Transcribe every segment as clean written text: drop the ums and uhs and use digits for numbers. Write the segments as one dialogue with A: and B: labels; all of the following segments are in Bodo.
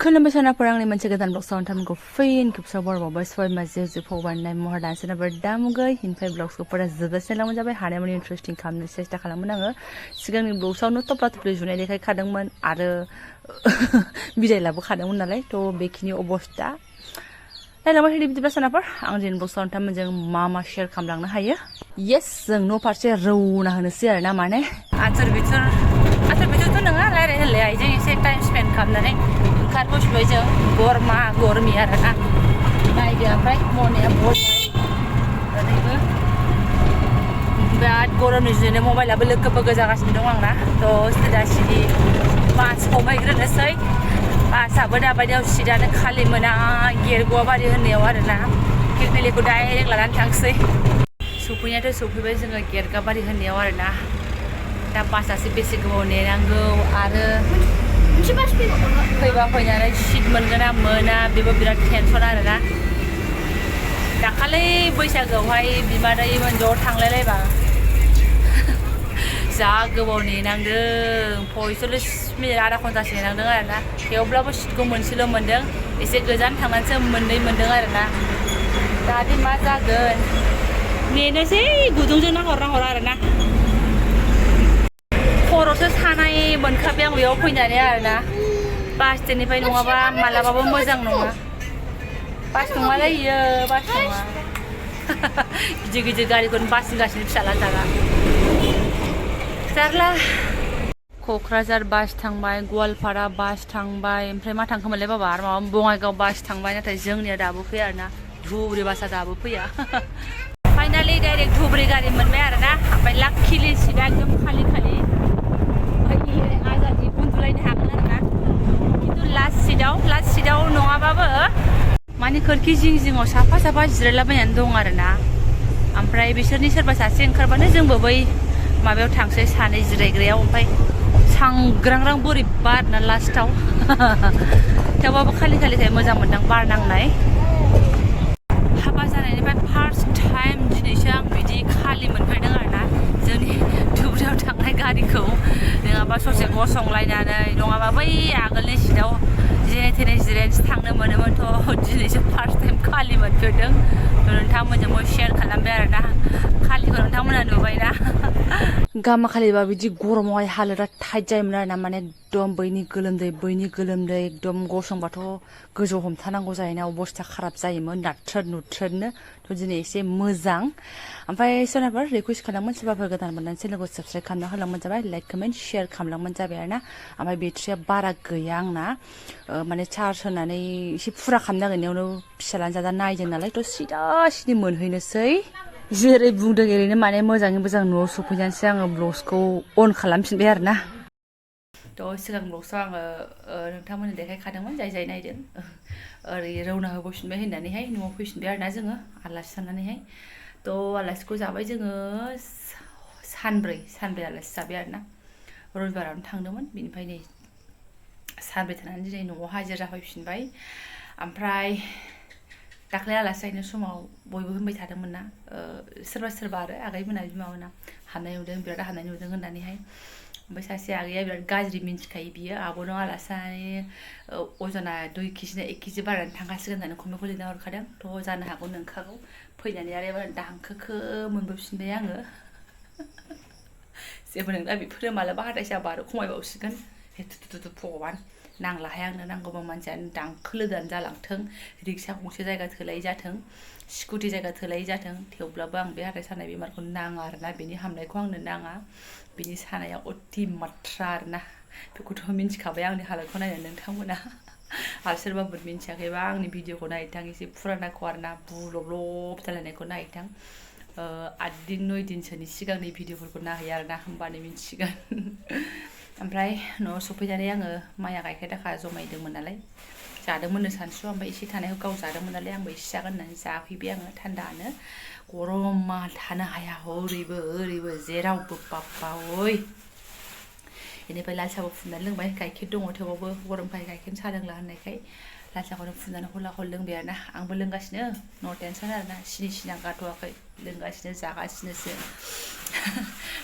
A: खुलुमबाय सानाफोर आंनि मोनसे गोदान ब्लग सावन्थामखौ फैन खेबसेयाव बरबावबाय सबाय माजे जुफाव बानायनाय महर दानसेनाबो दामुगै हिनफाय ब्लग्सखौ फरा जोबजासिम लांबाय जाबाय हानायमानि इन्टारेस्टिं खालामनो सेस्था खालामोन आङो सिगांनि ब्लग्सआवनो थफ्ला थफ्लि जुनाय देखायखादोंमोन आरो बिदाय लाबोखादोंमोन नालाय थ' बेखिनि अबस्था रायलांबाय थादो बिदिब्ला सानाफोर आं दिनै ब्लग सावन्थामजों मा शेयार खालामलांनो हायो येस जों न' फारसे रौना होनोसै आरोना माने आथुर बिथुरथ' नङा रायलाय होनलाय जों एसे टाइम स्पेन्ड खालामनानै ओंखारबोसबाय जों गरमा गरमि आरोना नायदो ओमफ्राय मनाया बहाय ओरैबो बिराद गरमनि जुनै मबाइलाबो लोगो बोगो जागासिनो दं आंना थ' सिदा सिदि बास हमहैग्रोनोसै बासाबो दाबायदियाव सिदानो खालि मोना गेरग'वाबारि होननायाव आरोना फिलफिलिखौ डाइरेक्ट लानानै थांसै सफैनायाथ' सफैबाय जोङो गेरगाबारि होननायाव आरोना दा बासासो बेसे गोबाव नेनांगौ आरो फैबा फैनानै सिट मोनगोन ना मोना बेबो बिराद टेनसन आरोना दाखालि बैसागोआवहाय बिमादैमोन ज' थांलायलायबा जा गोबाव नेनांदों 45 मिनिट आधा घन्टासो नेनांदों आरोना थेवब्लाबो सिटखौ मोनसेल' मोनदों एसे गोजान थांनानैसो मोननै मोनदों आरोना दादि मा जागोन नेनोसै गुदुंजों नाहर आरोना खर'सो सानाय मोनखाबाय आं बेयाव फैनानै आरोना बास स्टेन्डनिफ्राय नङाबा मालाबाबो मोजां नङा बास नङालै इयो बास नङा गिदिर गारिखौनो बासिगासिनो फिसाला जारला क'क्राझार बास थांबाय गवालपारा बास थांबाय ओमफ्राय मा थांखोमोनलाय बाबा आरो माबा बङाइगाव बास थांबाय नाथाय जोंनिया दाबो फैया आरोना धुब्रि बासआ दाबो फैया फाइनालि डाइरेक्ट धुब्रि गारि मोनबाय आरोना ओमफ्राय लाखिलि सिदा एकदम खालि आजादि उन्दुलायनो हागोन आरोना खिन्थु लास्ट सिटआव नङाबाबो माने खोरखि जिङाव साफा जिरायलाबायनानै दं आरोना ओमफ्राय बिसोरनि सोरबा सासे ओंखारबानो जोंबो बै माबायाव थांसै सानै जिरायग्रायाव ओमफ्राय सांग्रांग्रां बोरैबा आरोना लास्टआव थेवबाबो खालिखाय मोजां मोनदों बार नांनाय हाबा जानायनिफ्राय फार्स्ट टाइम दिनैसो आं बिदि खालि मोनफैदों आरोना जोंनि धुब्रियाव थांनाय गारिखौ नङाबा ससे गसंलायनानै नङाबा बै आगोलनि सिटआव जेने थेने जिरायनोसो थांनो मोनोमोनथ' दिनैसो फार्स्ट टाइम खालि मोनफेरदों थ' नोंथांमोनजोंबो शेयार खालामबाय आरोना खालिखौ नोंथांमोना नुबायना गामा खालिबा बिदि गरमावहाय हालोदा टाइट जायोमोन आरोना माने एकदम बैनि गोलोमदै एकदम गसंबाथ' गोजौ हमथानांगौ जायोना अबस्था खाराब जायोमोन नुथ्रोदनो थ' दिनै एसे मोजां ओमफ्राय सोरबाफोर रिकुवेस्ट खालामोन सोरबाफोर गोदान मोननानै चेनेलखौ साबस्क्राइब खालामना होलांबानो जाबाय लाइक कमेन्ट शेयार खालामलांबानो जाबाय आरोना ओमफ्राय बेट्रिया बारा गैया आंना माने चार्ज होनानै एसे फुरा खालामनो नागिरनायावनो फिसालानि जादा नायदों नालाय थ' सिदा मोनहैनोसै जेरै बुंदों ओरैनो माने मोजाङै मोजां न'आव सफैनानैसो आङो ब्लग्सखौ अन खालामफिनबाय आरोना थ' सिगां ब्लग्सआव आङो नोंथांमोननो देखायखादोंमोन जाय नायदों ओरै रौना होबोफिनबाय होननानैहाय न'आव फैफिनबाय आरोना जोङो आलासि थानानैहाय थ' आलासिखौ जाबाय जोङो सानब्रै आलासि जाबाय आरोना रबिबारावनो थांदोंमोन बिनिफ्राय नै सानब्रै थानानै दिनै न'आव हाजिरा जाफैफिनबाय ओमफ्राय दाख्लै आलासि जाहैनाय समाव बयबो होनबाय थादोंमोन ना सोरबा आरो आगैमोना बिमामोना हाबनाय नुदों बिराद हाबनाय नुदों होननानैहाय ओमफ्राय सासे आगैया बिराद गाज्रि मिन्थिखायो बियो आब'नाव आलासि जानानै अजना 2 केजि ना 1 केजि बारायनानै थांखासिगोन होननानै कमेन्टखौ लिरना हरखादों थ' जानो हागौ नोंखागौ फैनानै आरो दांखोखो मोनबोफिनबाय आङो जेबो नंला बेफोरो मालाबा हाथाय जाबा आरो खमायबावसिगोन थु भगबान नांलाहाय आंनो नांगौबा मानसियानो दांखोलोदानो जालांथों रिक्सा गंसे जायगा थोलायै जाथों स्कुटि जायगा थोलायै जाथों थेवब्लाबो आं बे हाथाय सानाय बेमारखौ नाङा आरोना बेनि हामनायखौ आंनो नाङा बिनि सानाया अति मात्रा आरोना बेखौथ' मिन्थिखाबाय आंनि हालोदखौ नायनानै नोंथांमोना आरो सोरबाफोर मिन्थियाखैबा आंनि भिडिअखौ नायथां एसे फुरानाखौ आरोना बुलब जालायनायखौ नायथां 8 दिन 9 दिनसोनि सिगांनि भिडिअफोरखौ नायहै आरोना होमबानो मिन्थिगोन ओमफ्राय न'आव सफैनानै आङो माइया गाइखेर दाखा जमायदोंमोन नालाय जादोंमोननो सानसुआव ओमफ्राय एसे थानायखौ गाव जादोंमोन नालाय आंबो एसे जागोन होननानै जाफैबाय आङो थान्दानो गरमा थानो हाया ओरैबो जेरावबो बाब्बा ओइ बेनिफ्राय लाल साहाबो फुदुंनानै लोंबाय गाइखेर दङ थेवबाबो गरमखाय गाइखेर साहा लोंला होननायखाय लाल साहाखौनो फुदुंनानै हला लोंबाय आरोना आंबो लोंगासिनो नो टेनसन आरोना सिनि गाथ'वाखै लोंगासिनो जागासिनोसो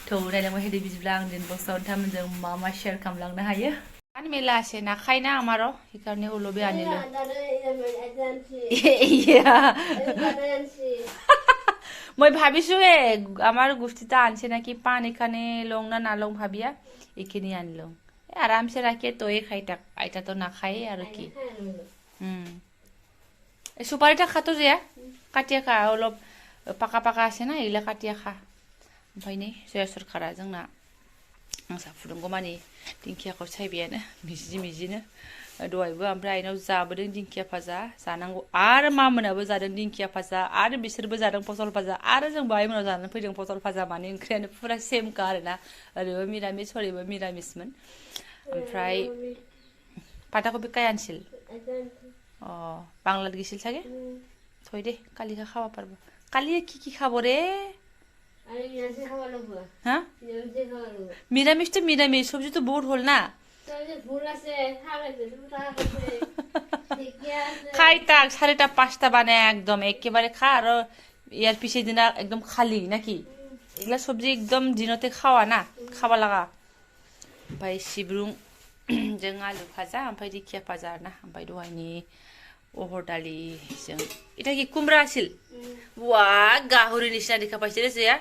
A: थ' नायलांबाय थादो बिदिब्ला आं दिनै ब्लग सावन्थामजों मा शेयार खालामलांनो हायो মেলা আছে না খাই না আমারও সেইকাৰণে ওলবে আনিলো মই ভাবিছো আমার গোষ্ঠীটা আনছে নাকি পান এখানে লং না না লং ভাবিয়া এইখিনি আনলো আরামসে রাখে তয়ে খাই থাক আইতা তো না খাই আর কি সুপারিটা খাতো যে কাটিয়া খা অলপ পাকা পাকা আছে না এগুলা কাটিয়া খা ओमफ्राय नै जया सरकारा जोंना आं साहा फुदुंगौ मानि दिंखियाखौ सायबायानो मिजिनो दहायबो ओमफ्राय आइनाव जाबोदों दिंखिया भाजा जानांगौ आरो मामोनाबो जादों दिंखिया भाजा आरो बिसोरबो जादों पटल भाजा आरो जोंबो आइमोनाव जानानै फैदों पटल भाजा माने ओंख्रियानो फुरा सेमखा आरोना ओरैबो मिरामिस ओरैबो मिरामिसमोन ओमफ्राय পাতাকপি কাই আনছিল বাংলাত গেছিল চাগে থৈ দে কালিকে খাব পারবো কালি কি খাব রে হ্যাঁ নিরামিষ তো নিরামিষ সবজি তো বোর হল না খাই তাক 4:30 বানায় একদম একেবারে খা আর ইয়ার পিছে দিন একদম খালি নাকি এগুলা সবজি একদম দিনতে খাওয়া না খাওয়া লাগা ओमफ्राय सिब्रुं जों आलु भाजा ओमफ्राय दिंखिया भाजा ना ओमफ्राय दहायनि अहर दालिजों इटा कि कुमब्रा आसिल वा गाहुरि निसिना देखाबायसो रे जया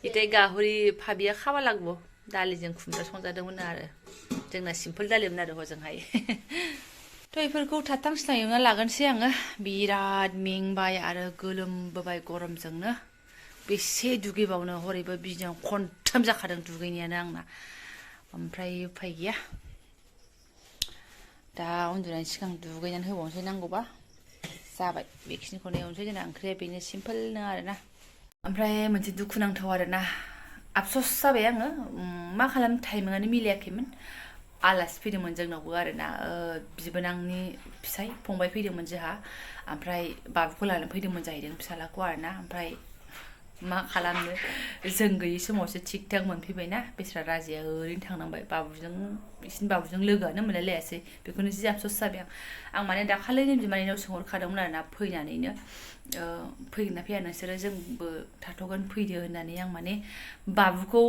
A: इटा गाहुरि भाबिया खावा लागबो दालिजों कुमब्रा संजादोंमोन आरो जोंना सिम्पल दालिमोन आरो हजोंहाय थ' इफोरखौ थाथांस्लां एवना लागोनसै आङो बिराद मेंबाय आरो गोलोमबोबाय गरमजोंनो बेसे दुगैबावनो हरैबो बिजों खनथाम जाखादों दुगैनायानो आंना ओमफ्राय उफाय गैया दा उन्दुनायनि सिगां दुगैनानै होबावनोसै नांगौबा जाबाय बेखिनिखौनो एवनोसै जोंना ओंख्रिया बेनो सिम्पोलनो आरोना ओमफ्राय मोनसे दुखु नांथाव आरोना आफस'स जाबाय आङो मा खालामनो टाइमिंआनो मिलायाखैमोन आलासि फैदोंमोन जोंनावबो आरोना बिबोनांनि फिसाय फंबाय फैदोंमोन जोंहा ओमफ्राय बाबुखौ लानानै फैदोंमोन जाहैदों फिसालाखौ आरोना ओमफ्राय मा खालामनो जों गैयै समावसो थिग थाक मोनफैबायना बेस्रा राजाया ओरैनो थांनांबाय बाबुजों बिसिनि बाबुजों लोगोआनो मोनलायलायासै बेखौनो जि आफस'स जाबाय आं माने दाखालिनो बिमानैनाव सोंहरखादोंमोन आरोना फैनानैनो फैगोन ना फैया नोंसोरो जोंबो थाथ'गोन फैदो होननानै आं माने बाबुखौ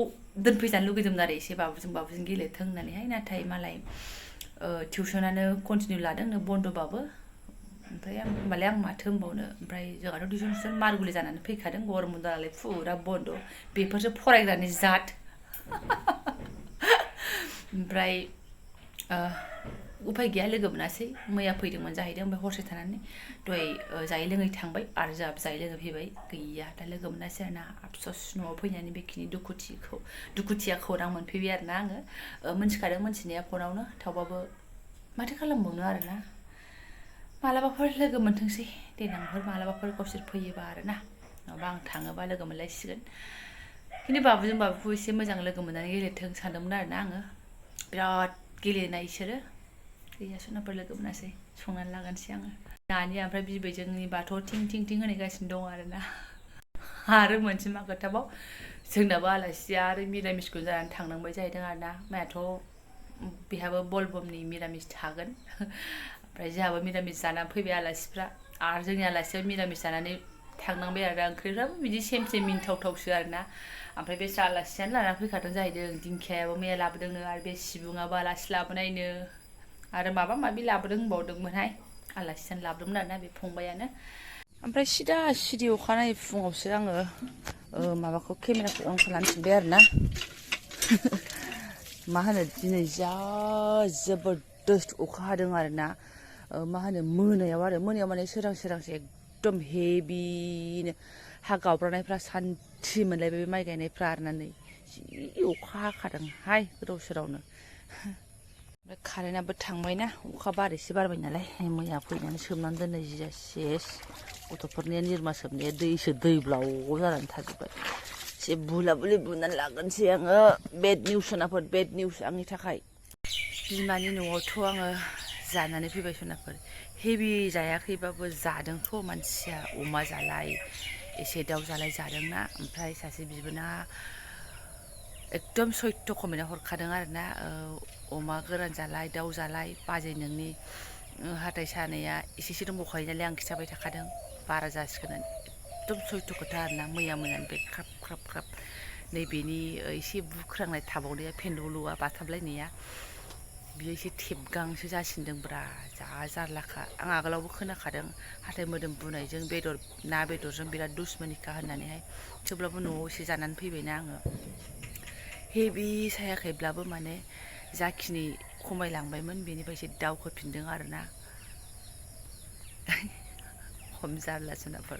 A: दोनफैजानो लुगैदोंमोन आरो एसे बाबुजों गेलेथों होननानैहाय नाथाय मालाय टिउसनानो कन्टिनिउ लादोंनो बन्द'बाबो ओमफ्राय होमबालाय आं माथो होनबावनो ओमफ्राय जोंहाथ' टिउसन मारगुलि जानानै फैखादों गरम बन्द नालाय फुरा बन्द बेफोरसो फरायग्रानि जात ओमफ्राय उफाय गैया लोगो मोनासै मैया फैदोंमोन जाहैदों ओमफ्राय हरसे थानानै दहाय जायै लोङै थांबाय आरो जोंहाबो जायै लोङै फैबाय गैया दा लोगो मोनासै आरोना आफस'स न'आव फैनानै बेखिनि दुखुथिया खौरां मोनफैबाय आरोना आङो मोनथिखादों मोनथिनाया फनावनो थेवबाबो माथो खालामबावनो आरोना मालाबाफोर लोगो मोनथोंसै देनांफोर मालाबाफोर गावसोर फैयोबा आरोना नङाबा आं थाङोबा लोगो मोनलायसिगोन खिन्थु बाबुखौ एसे मोजां लोगो मोननानै गेलेथों सानदोंमोन आरोना आङो बिराद गेलेनाय इसोरो गैया सनाफोर लोगो मोनासै संनानै लागोनसै आङो नानि ओमफ्राय बिबैजोंनि बाथौ थिं थिं थिं होनायगासिनो दं आरोना आरो मोनसे मा खोथाबाव जोंनाबो आलासिया आरो मिरामिसखौ जानानै थांनांबाय जाहैदों आरोना मायाथ' बेहाबो बलबमनि मिरामिस थागोन ओमफ्राय जोंहाबो मिरामिस जानानै फैबाय आलासिफ्रा आरो जोंनि आलासिया मिरामिस जानानै थांनांबाय आरो ओंख्रिफ्राबो बिदि सेम मिन्थावथावसो आरोना ओमफ्राय बे आलासियानो लानानै फैखादों जाहैदों दिंखियायाबो मैया लाबोदोंनो आरो बे सिबुङाबो आलासि लाबोनायनो आरो माबा माबि लाबोदों होनबावदोंमोनहाय आलासियानो लाबोदोंमोन आरोना बे फंबायानो ओमफ्राय सिदा अखानायै फुङावसो आङो माबाखौ केमेराखौ अन खालामफिनबाय आरोना मा होनो दिनै जा जबरदस्त अखा हादों आरोना मा होनो मोनायाव माने सोरांसो एकदम हेभिनो हा गावब्रानायफ्रा सान्थि मोनलायबाय बे माइ गायनायफ्रा आरोना नै जि अखा हाखादोंहाय गोदाव सोरावनो ओमफ्राय कारेन्टआबो थांबायना अखा बारैसो बारबाय नालाय मैया फैनानै सोमनानै दोननाय जिया सेस गथ'फोरनिया निरमा सोबनाया दैब्लाव जानानै थाजोब्बाय एसे बुला बुलि बुनानै लागोनसै आङो बेड निउस आंनि थाखाय बिमानि न'आवथ' आङो जानानै फैबाय सनाफोर हेभि जायाखैबाबो जादोंथ' मानसिया अमा जालाय एसे दाउ जालाय जादोंना ओमफ्राय सासे बिबोना एकदम सयथ' खमायना हरखादों आरोना अमा गोरान जालाय दाउ जालाय बाजै नोंनि हाथाय सानाया एसेसो दंबावखायो नालाय आं खिथाबाय थाखादों बारा जासिगोन एकदम सयथ' खोथा आरोना मैया मोनानिफ्राय ख्राब नैबेनि एसे बुख्रांनाय थाबावनाया फेन्दलुआ बाथाबलायनाया बियो एसे थेबगांसो जासिनदोंब्रा जा जारलाखा आं आगोलावबो खोनाखादों हाथाइ मोदोम बुनायजों ना बेदरजों बिराद दुश्मनिखा होननानैहाय थेवब्लाबो न'आव एसे जानानै फैबायना आङो हेभि सायाखैब्लाबो माने जाखिनि खमायलांबायमोन बेनिफ्राय एसे दावखोफिनदों आरोना खम जारला जुनारफोर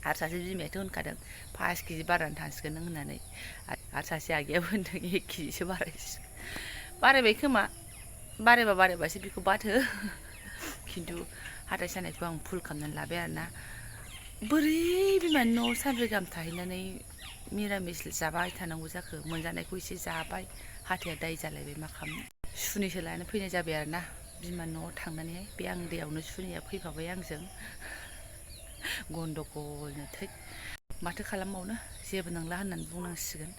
A: आरो सासे बिमायाथ' होनखादों 5 केजि बारायनानै थांसिगोन नों होननानै आरो सासे आगैयाबो होनदों 1 केजिसो बारायबाय खोमा बारायबासो बेखौ बाथो खिन्थु हाथाइ सानायखौ आं फुल खालामनानै लाबाय आरोना बोरै बिमानि न'आव सानब्रै गाहाम थाहैनानै मिरामिस जाबाय थानांगौ जाखो मोनजानायखौ एसे जाबाय हाथाया दाय जालायबाय मा खालामनो सुनैसो लानानै फैनाय जाबाय आरोना बिमानि न'आव थांनानैहाय बे आं दैयावनो सुनिया फैफाबाय आंजों गन्दगलनो थै माथो खालामबावनो जेबो नंला होननानै बुंनांसिगोन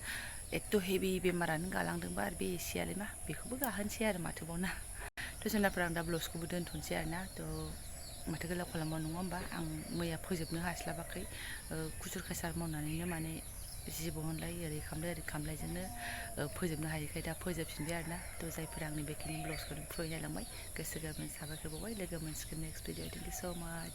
A: एथ' हेभि बेमारानो गालांदोंबा आरो बे एसेयालाय मा बेखौबो गाहोनोसै आरो माथोबावना थ' जोंनाफोर आं दा ब्लाउसखौबो दोनथ'नोसै आरोना थ' माथो गोलाव खालामबाव नङा होमबा आं मैया फोजोबनो हास्लाबाखै खुसुर खासार मावनानैनो माने जि बहनलाय ओरै खामलायजोंनो फोजोबनो हायिखाय दा फोजोबफिनबाय आरोना थ' जायफोर आंनि बेखिनि ब्लाउसखौ फुराय नायलांबाय गोसो गोरबोनि साबायखर बावबाय लोगो मोनसिगोन नेक्स्ट भिडिअ थेंक इउ स' माच